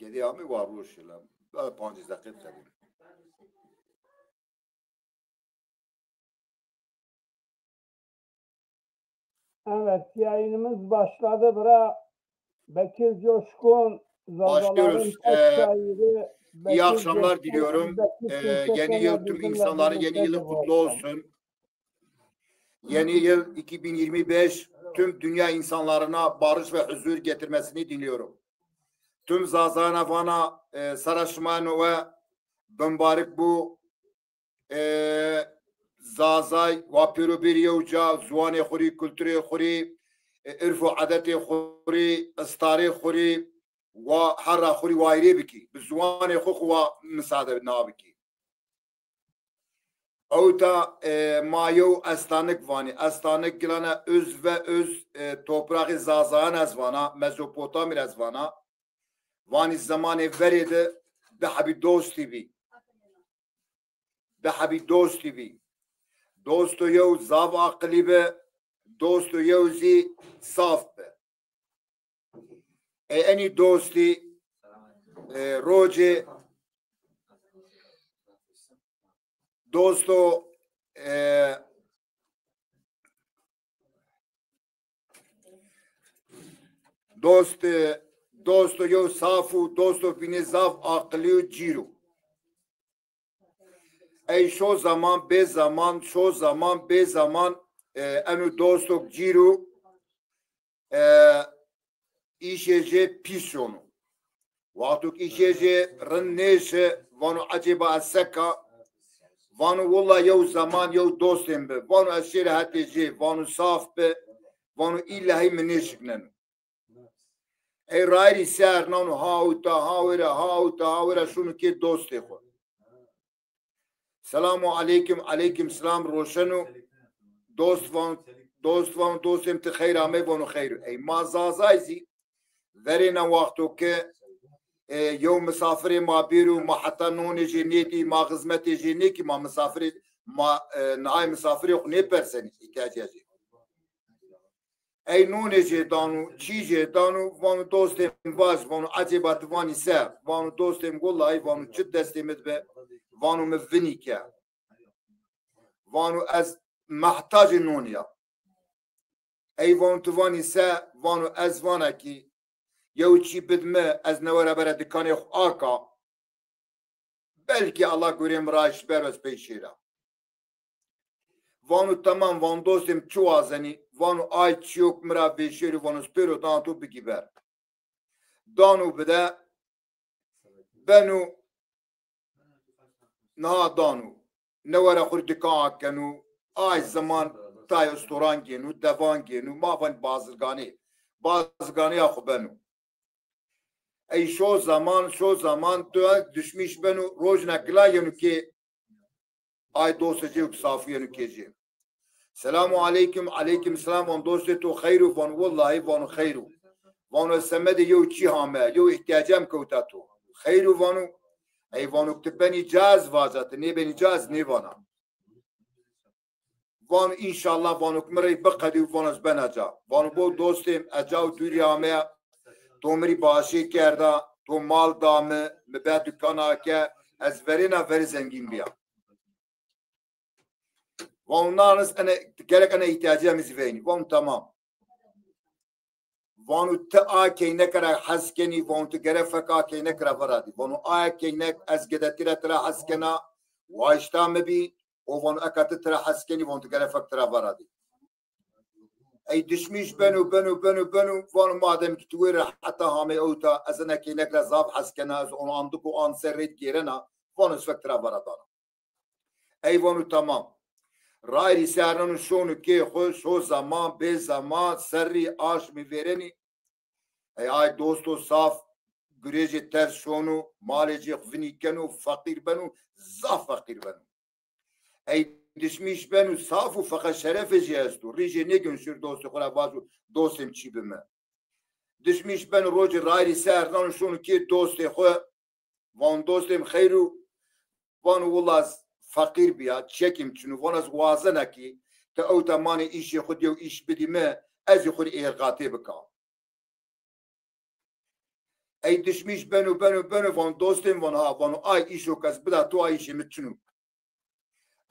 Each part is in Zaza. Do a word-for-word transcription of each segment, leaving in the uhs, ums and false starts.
Yedi amî wa roj şila. Daha pancî deqîqe qedî. Evet, yayınımız başladı. Bura Bekir Coşkun, Zazaların baş şairi. İyi akşamlar diliyorum. Ee, yeni yıl tüm insanların yeni yılı kutlu olsun. Yeni yıl iki bin yirmi beş tüm dünya insanlarına barış ve huzur getirmesini diliyorum. Tüm Zazana vana e, sera şima nowe bimbarik bu. E, Zazay wa pêro bêrî yew ca, ziwanê xwu rî, kulturê xwu rî, e, irf û edetê xwu rî, istarê xwu rî, wa herra xwu rî wayirê bikî. Bi ziwanê xwu xwu wa misade nabikî. Ewta e, ma yew estanik vanî. Estanik gilane öz ve öz e, topraxê Zazayan ez vana, Mezopotamî ez vana. Vanî zemanê verê de di hebî dostî bî. Di hebî dostî bî. Dosto yew zaf aqilî bi, dosto yew zî saf bi. E, enî dostî e, rocê dosto e, dost e, dosto yew saf û dosto bînî zaf aqilî û cîr û. Ey şo zaman bê zaman, şo zaman bê zaman e, eno dostok cîr û e, îşê jê pîs şono. Wextok îşê jê rind nêşi, vano ecêba ez seka? Vano willa yew zaman yew dostê mi bi. Vano ez şêre hetê jê, vano saf bi, vano îllahî mi nêşikneno. Ey rayirî ser nano ha ûta, ha wêre, ha ûta, ha wêre şono kê dostê xwu. Selamu aleykum, aleykum selam, roşeno. Dost van, dost van, dostêm ti xeyr amey, vano xeyr. Ey ma Zazay zî verêna wexto ke e, yew misafirê ma bêro, ma heta nonê jê nêdî, ma xizmetê jê nêkî, ma misafirê, ma e, nihayê misafirê xwu nêpersenî, îhtiyacê jê. Ey nonê jê dano, çî jê dano, vano dostê mi vaj, vano ecêba ti vanî se? Vano dostê mi, willayî vano çi destê mi de bi, vano mi vinî ke. Vano ez mehtacê nonî ya. Ey vano ti vanî se? Vano ez vana kî yew çî bid mi, ez newera bere dikanê xwu aka. Belkî Allah gorê mi ra eşber ez pey şêra. Vano temam, vano dostê mi çi wazenî? Vano ay çîyok mi ra vêşêrî, vano ez pêro dana to bigî ber. Dano bide, beno niha dano. Newera xwu rê dikan akeno. Ay ziman tayê ustoran gêno, devan gêno, ma vanî bazirganê. Bazirganê ya xwu beno. Ey şo zaman, şo zaman tu dişmîş beno, rojna gila yeno kê ay dostê jê û safî yeno kê jê. Selamu aleykum, aleykum selam, van dostê to xeyr o? Van willahî, van xeyr o. Van ez semedê yew çî hame, yew îhtiyacem kewta to. Xeyr o vano. Ey vano ti benî ca ez vaca, ti nêbenî ca ez nêvana. Vano înşallah, vano mi rey biqedî û vano ez bena ca. Vano bo dostê mi, ez ca û dûrî ameya, to mi rî başê kerda, to mal da mi, mi be dukana ke, ez verêna verê zengîn bîya. Vano na rind, ene, gerek ene îhtiyacê mi zî veynî. Vano tamam. Vano ti a keyneke ra hes kenî, vano ti gere fek a keyneke ra veradî. Vano aya keynek ez gedetî ra tira hes kena, wayişta mi bî, o vano eka ti tira hes kenî, vano ti gere fek tira veradî. Ey dişmîş beno, beno, beno, beno, vano madem ki ti wêre heta hamey ewta, ez ena keynek ra zaf hes kena, ez ono andik û an ser reyt gêrena, vano ez fek tira veradana. Ey vano tamam. Rayirî ser nano şono kê xwu, şo zaman, bê zaman, serrî, aşmî vêrenî. Ey ay dosto saf, gurêjê ters şono, malê jê xwu vinî keno, feqîr beno, zaf feqîr beno. Ey dişmîş beno saf û feqet şerefê jê esto. Rî jê nêgeno şêro dostê xwu ra vajo dostê mi çî bi mi. Dişmîş beno rojê rayirî ser nano şono kê dostê xwu. Vano dostê mi xeyr o? Vano willa ez feqîr bîya, çiyekê mi çin o. Vano ez wazena kî ti ewta manê îşê xwu di yew îş bidî mi, ez zî xwu rê êrxatê bika. Ey dişmîş beno, beno, beno, vano dostê mi, vano ha, vano ay îşo ke ez bida to, ay îşê mi çin o.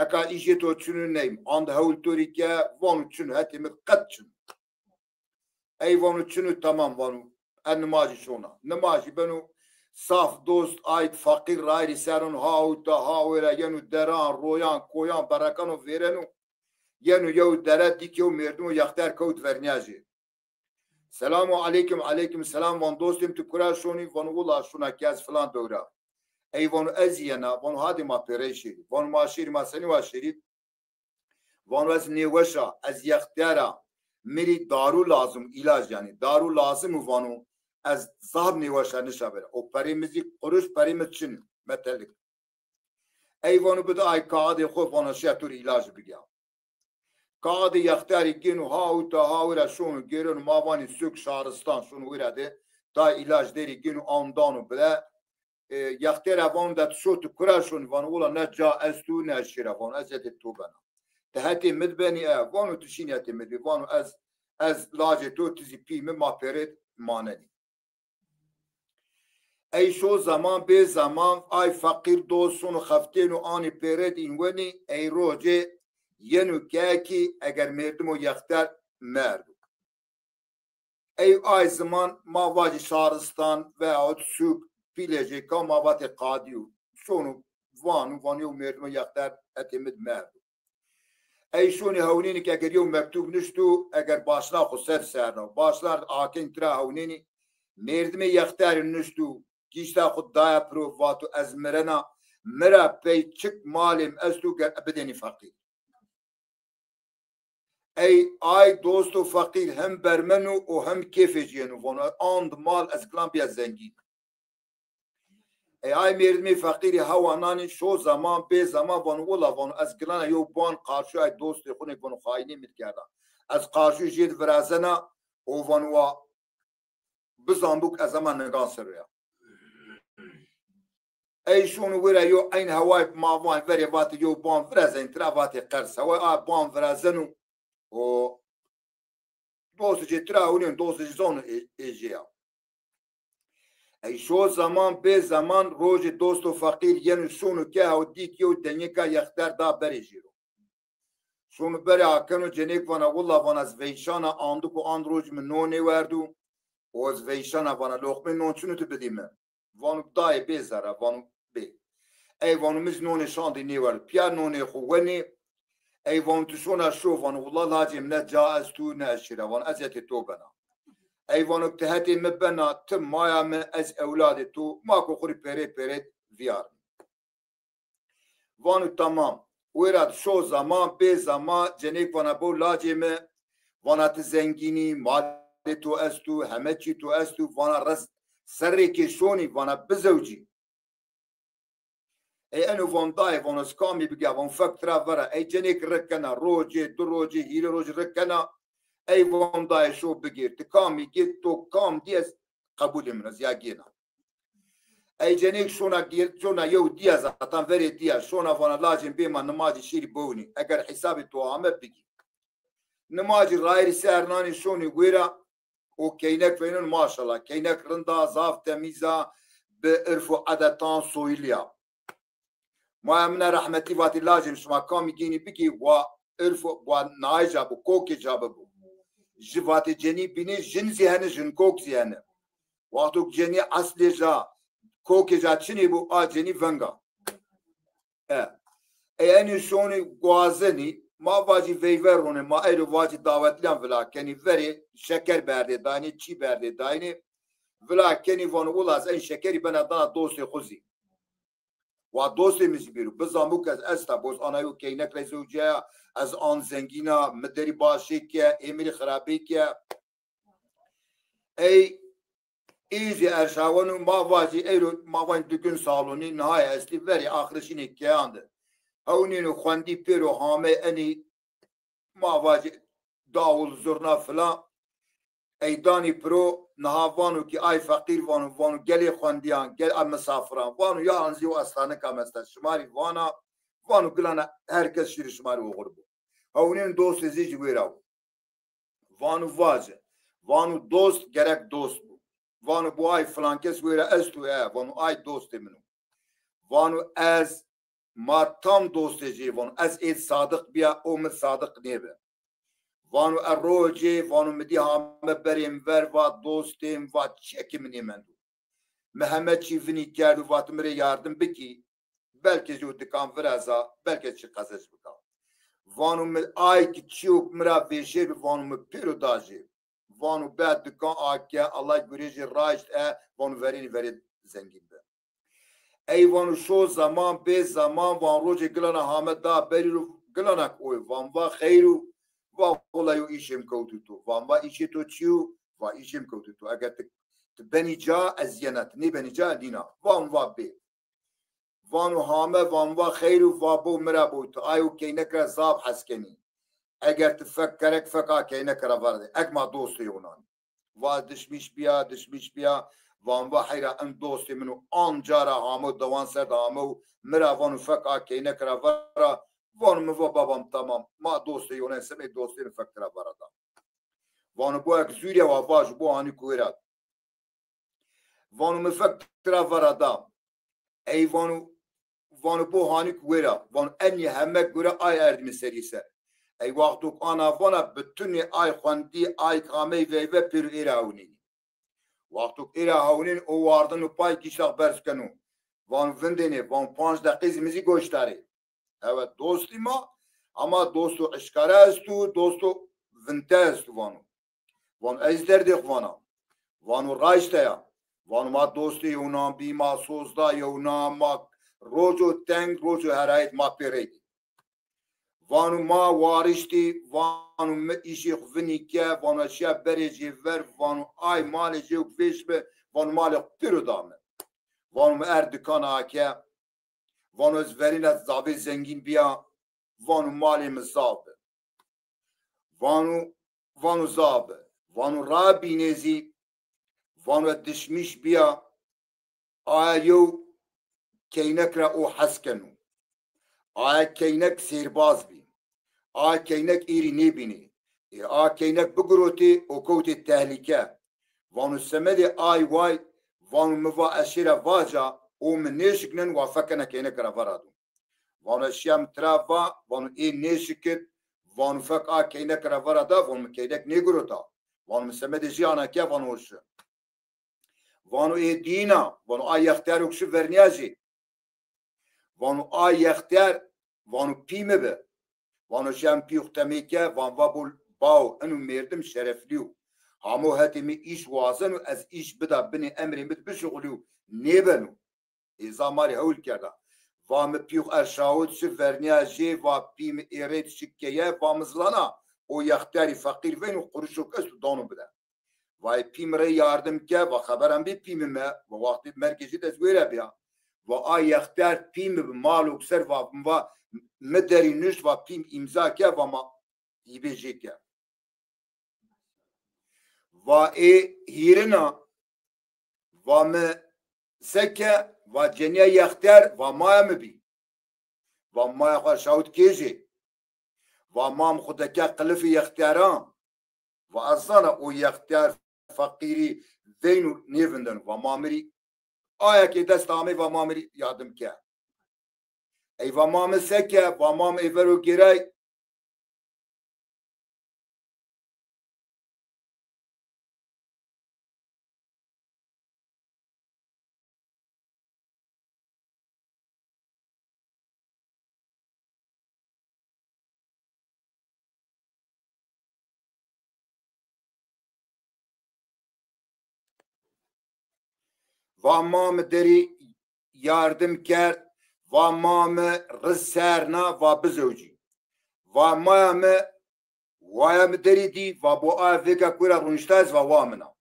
Eka îşê to çin o ney, and hewl to rê ke, vano çin o, hetê mi qet çin o. Ey vano çin o, tamam vano. E nimajî şona. Nimajî beno, saf dost, ay feqîr rayîrî ser on, ha uta, ha wêra yeno deran, royan, koyan, berekan o vêreno. Yeno yew dere, dîk yew mêrdim o yextiyar kewt vernîya jê. Selamu aleykum, aleykum selam, van dostê mi, ti kura şonî? Vano wila şona ke ez filan dewra. Ey vano ez zî yena, vano hadê ma pêrey şêrî. Vano ma şêrî, ma senî wa şêrî? Vano ez nêweş a, ez yextiyar a. Mi rê daru lazim, îlac yanî. Daru lazim o vano, ez zaf nêweş a, nişa bera. O perê mi zî quruş perê mi çin, metelik. Ey vano bide ay kaxidê xo, vano şiya to rê îlac bigîya. Kaxidê yextiyarî gêno ha uta ha wira şono gêreno, ma vanî suk şaristan, şono wira de, tay îlac derî gêno, an dano bide. E, yextiyara vano de ti şo, ti kura şonî? Vano wila ne ca esto ne ez şêra, vano ez hetê to bena. Ti hetê mi di benî? E, vano ti şînî hetê mi di. Vano ez, ez lacê to, ti zî pî mi, ma pêrê manenî. Ey şo zeman bê zeman, ay feqîr dost şono xeftêno anî pêrê dîn wenî, ey rocê yeno kekî eger mêrdim o yextiyar merdo. Ey ay ziman ma vacî şaristan veyahut sûk pîlejê ka ma vatê qadî yo. Şono vano, vano yew mêrdim o yextiyar hetê mi di merdo. Ey şonî hewnînî ke eger yew mektub nuşto, eger başna xo ser serna. Başna akên tira hewnînî, mêrdimê yextiyarî nuşto, kîşta xo daya piro, vato ez mirena, mi ra pey çik malê mi esto ger bidênî feqîr. Ey ay dosto feqîr hem bermeno û hem kêfê ci yeno, vano and mal ez gilan bîya zengîn. Ey ay mêrdimê feqîrî hewa nanî, şo zeman bê zeman vano wila, vano ez gilana yew ban qarşû ay dostê xo nê, vano xayînê mi kerda. Ez qarşû jê di virazena û vano wa bizan bûk ez hema nigan ser o ya. Ey şono wira yew eyn heway ma van verê vatê yew ban virazen tira, vatê qers heway, a ban virazeno û dostê ci tira hewlên, dostê ci zano ê, ê jê ya. Ey şo zeman bê zeman rojê dosto feqîr yeno şono ke hew dîk yew denyêka yextiyar da berê jê ro. Şono berê akeno, cenêk vana wila, vana ez veyşana, andiko and roj mi non nêwerdo û ez veyşana, vana loqmê non çin o ti bidî mi? Vano dayê bê zere, vano bê. Ey vano mi zî nonê şandî nêwerdo. Pîya nonê xo wenê. Ey vano ti şona şo? Vano wila lacê mi ne ca esto ne ez şêra, vano ez hetê to bena. Ey vano ti hetê mi bena, ti maya mi, ez ewladê to, ma ko xo rê pêrê pêrê vîyarnî. Vano tamam. Wêra di şo zeman bê zeman cenêk vana bo lacê mi, vana ti zengînî, malê to esto, heme çî to esto, vana rest serrêkê şonî, vana bizewcî. Ey eno van dayê, vano ez kamî bigîya, van fek tira vera. Ey cenêk rik kena, rocê, du rocê, hîrê rocî rik kena. Ey van dayê şo bigêr, ti kamî gê, to kam dî ez qebulê min, ez ya gêna. Ey cenêk şona gêr, şona yew dîya, zaten verê dîya, şona vana lacên bê ma nimacî şêrî biwnî. Eger hesabê to ame bigî. Nimacî rayîrî ser nanî şonî wêra û keynek veynon, maşallah. Keynek rind a, zaf temîz a, bi irf û edetan soyilî ya. Maya min a rehmetî vatê lacên şima kamî gênî bigî, wa irf û wa nayê ca bo, kokê ca bibo. Ji vatê cenî bînê jin zî hene, jin kok zî hene. Wexto cenî eslê ca, kokê ca çinê bo, a cenî veng a. E. Ey enê şonê guazenî, ma vacî veyve ronê, ma eyro vacî dawetlîyan vila kenî, verê şeker berdê daynê, çî berdê daynê, vila kenî, vano wila ez ey şekerî bena dana dostê xo zî. Wa dostê mi zî bêro, bizan bo ke ez esta, bo ez ana yo keynek rey zewcîyaya, ez an zengîn a, mi derî başê ke, ê mi rê xirabê ke. Ey, ê zî erşaweno, ma vacî eyro, ma vanî di gün salonî, nihayê eslî verê axirişînê keyan de. Hewnîno xwendî pêro hamey enî, ma vacî dawul, zurna filan. Ey danî piro, niha vano ki ay feqîr vano, vano gelê xwendîyan, gel a misafiran. Vano ya an zî o estanika mesta, şima rî vana, vano gilana her kes şîrî şima rî oxir bo. Hewnîn dostê zî jî wêra bo. Vano vaje. Vano dost gerek dost bo. Vano bu ay filan kes wêra esto e, vano ay dostê min o. Vano ez ma tam dostê jê, vano ez ê sadiq biya, o mi sadiq nêbi. Vano e rocê, vano mi dî hame berê mi ver, va dostê mi, va çiyekê mi nêmendo. Mi heme çî vinî kerdo, va ti mi rê yardim bikî. Belkê jî o dikan vireza, belkê çi qezenc bika. Vano mi ay ki çîyo mi ra vêşê bi, vano mi pêro da jê. Vano be dikan ake, Allah gurê jê raşt e, vano verênî verê zengîn bi. Ey vano şo zeman bê zeman, van rocê gilana hame da berî ro, gilana ki oy, van va xeyr o, va wela yo îşê mi kewtî to. Van va îşê to çi yo? Va îşê mi kewtî to. Eger ti, ti benî ca ez yena, ti nêbenî ca nîna. Van va bê. Vano hame, van va xeyr o, va bo mi ra bo, ti ayo keynek ra zaf hes kenî. Eger ti fek kerek, fek a keynek ra verde. Ek ma dostê yonan. Va dişmîş biya, dişmîş biya. Van va heyra in dostê min o, anca ra hamo dewan ser de hamo, mi ra vano fek a keynek ra vera. Vano mi va babam tamam, ma dostê yonan, semê dostê mi fek ra vera da. Vano bo ek zûrîya wa vaj, bo hanî kuwêra. Vano mi fek tira vera da. Ey vano, vano bo hanî kuwêra. Vano enî heme gure ay erdî mi serî ser. Ey wexto ana vana bitunê ay xwendî, ay kamey veyve pêro êra ewnînî. Wexto êra hewnîn o wardin û pay kîştax berz keno. Vano vindênê, vano panc deqî zî mi zî goştarê. Ewe dostî ma, ama dosto eşkare esto, dosto vinte esto vano. Vano ez derdê xo vana. Vano raşte ya. Vano ma dostê yewnan bî, ma soz da yewna, ma roco teng, roco herayet ma pê rey dî. Vano ma wariştî, vano mi îşê xo vinî ke, vano şiya berê jê ver, vano ay malê jê û vêş bi, vano malê xo pêro da mi. Vano mi er dikan ake, vano ez verîna zavê zengîn bîya, vano malê mi zaf bi. Vano, vano zaf bi. Vano ra bînê zî, vano ez dişmîş bîya, aya yew keynek ra o hes keno. Aya keynek sêrbaz bî. A keynek êrî nêbînê. Ê a keynek bigirotê, o kewtê tehlîke. Vano semedê ay way, vano mi va ez şêra vaca, o mi nêşiknen, wa fekena keyneke ra verado. Vano ez şiya mi tira va, vano ê nêşikit, vano fek a keyneke ra verada, vano mi keynek nêgirota. Vano mi semedê jî ana ke, vano o şi. Vano ê dîna, vano a yextiyar o ki şi vernîya jê. Vano a yextiyar, vano pî mi bi. Vano şen pî xo temê ke, van va bo bawo, ino mêrdim şereflî yo. Hamo hetê mi îş wazeno, ez îş bida binê emrê mi di bişuxulîyo, nêbeno. Ê za ma rê hewl kerda. Va mi pî xo er şawit şi vernîya jê, va pî mi ê rê di şi keye, va mi zilana, o yextiyarî feqîr veyno, qurişo ki esto dano bide. Va ê pî mi rê yardim ke, va xeberan bê pî mi me, va wextê mergê jê de ez wêre bîya. Va a yextiyar pî mi bi, malo ki ser va, va mi derî nuşt, va pî mi îmza ke, va ma hîbê jê ke. Va ê hîrina, va mi se ke, va cenîya yextiyar, va maya mi bî. Va maya xo şawit kê jê. Va mam xo de ke qilifê yextiyaran. Va ez zana o yextiyar feqîrî veyno nêvindeno. Va ma mi rê aya ke dest amey, va ma mi rê yardim ke. Ey va ma mi se ke, va ma mi ê vero gêray. Va ma mi derî yardim kerd, va ma mi riz ser na, va bizewcî. Va maya mi, waya mi derî dî, va bo aya vêka kura rûnişta ez, va wa min a.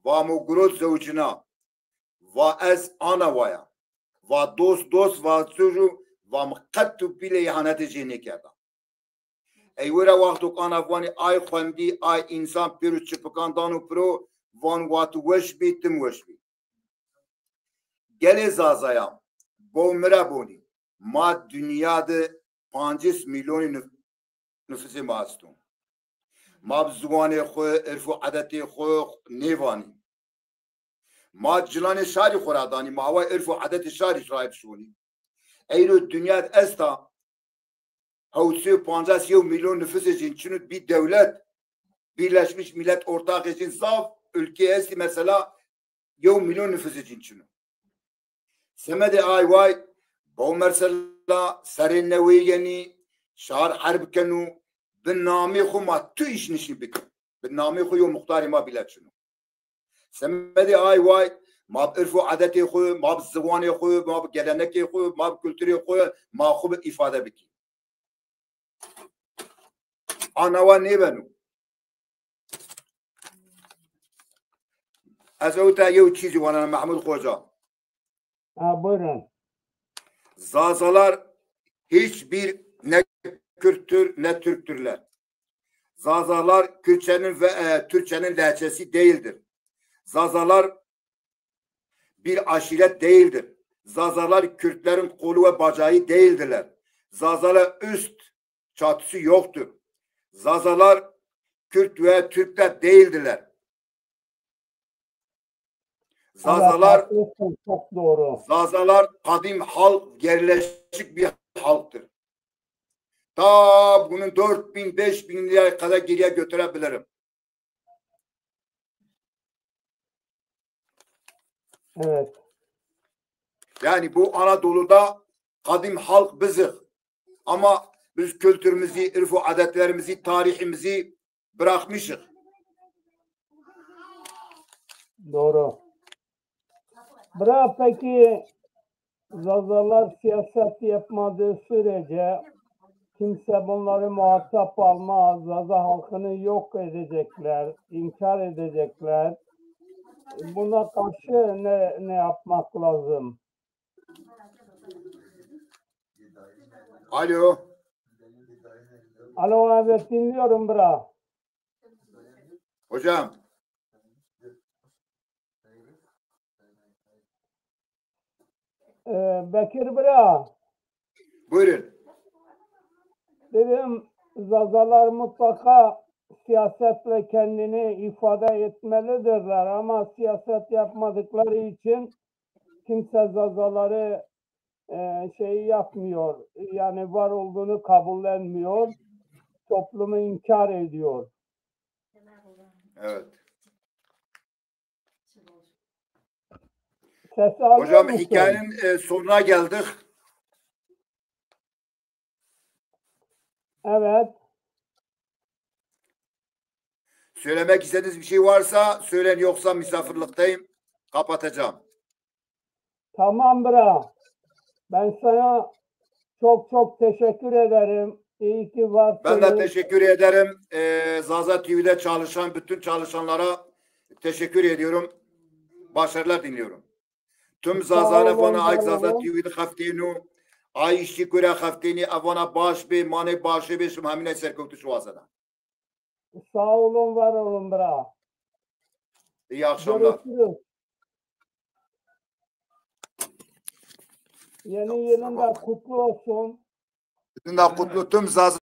Va mi girot zewcina. Va ez ana waya. Va dost dost, va çocuğu, va mi qet û bîle îhanetê jê nêkerda. Ey wira wexto ki ana vanî ay xwendî, ay însan pêro çipikan dano piro, van wa tu weş bî, tim weş bî. Gelê Zazayan, bo mi ra bonî, ma dinya de pancês mîlyonî nuf-, nufusê ma esto. Ma bi ziwanê xwu, irf û edetê xwu nêvanî. Ma cilanê şarî xo ra danî, ma wa irf û edetê şarî sahib şonî. Eyro dinya de esta hewt sey û pancas yew milyon nüfusê cin çin û bî dewlet, Birleşmiş Millet ortaxê cin zaf ülke estî mesela yew milyon nüfusê cin çin o. Semedê ay way, bo mesela serê newê yenî, şar herb keno, bi namê xo ma tu îş nişîn bikin. Bi namê xo yo muxtarê ma bîle çin o. Semedê ay way, ma bi irf û edetê xo, ma bi ziwanê xo, ma bi gelenekê xo, ma bi kulturê xo, ma xo bi îfade bikî. Ana wa nêbeno. Ez ewta yew çî zî wanena Mehmud Xoca. Ha, buyurun. Zazalar hiçbir ne Kürttür ne Türktürler. Zazalar Kürtçenin ve e, Türkçenin lehçesi değildir. Zazalar bir aşiret değildir. Zazalar Kürtlerin kolu ve bacağı değildirler. Zazalar üst çatısı yoktur. Zazalar Kürt ve Türkler değildirler. Zazalar Çok doğru. Zazalar kadim halk, yerleşik bir halktır. Ta bunun dört bin, beş bin yıla kadar geriye götürebilirim. Evet. Yani bu Anadolu'da kadim halk biziz. Ama biz kültürümüzü, irf û adetlerimizi, tarihimizi bırakmışız. Doğru. Bırak peki Zazalar siyaset yapmadığı sürece kimse bunları muhatap almaz. Zaza halkını yok edecekler, inkar edecekler. Buna karşı ne, ne yapmak lazım? Alo. Alo, evet, dinliyorum bra. Hocam. Ee, Bekir bra. Buyurun. Dedim, Zazalar mutlaka siyasetle kendini ifade etmelidirler ama siyaset yapmadıkları için kimse Zazaları e, şeyi yapmıyor. Yani var olduğunu kabullenmiyor. Toplumu inkar ediyor. Evet. Ses alıyor Hocam musun? Hikayenin e, sonuna geldik. Evet. Söylemek istediğiniz bir şey varsa söyleyin, yoksa misafirlikteyim, kapatacağım. Tamam bra. Ben sana çok çok teşekkür ederim. İyi ki varsınız. Ben de teşekkür ederim. Ee, Zaza T V'de çalışan bütün çalışanlara teşekkür ediyorum. Başarılar diliyorum. Tüm Zazanê vana ay Zaza T V'de xeftêno, ay işçi kura xeftênî, evana baş bê, manê başê bê, şima hemîne serkewtiş wazena. Sağ olun, var olun bra. İyi akşamlar. Görüşürüz. Yeni yılın da kutlu olsun. Sizin de kutlu, tüm Zaza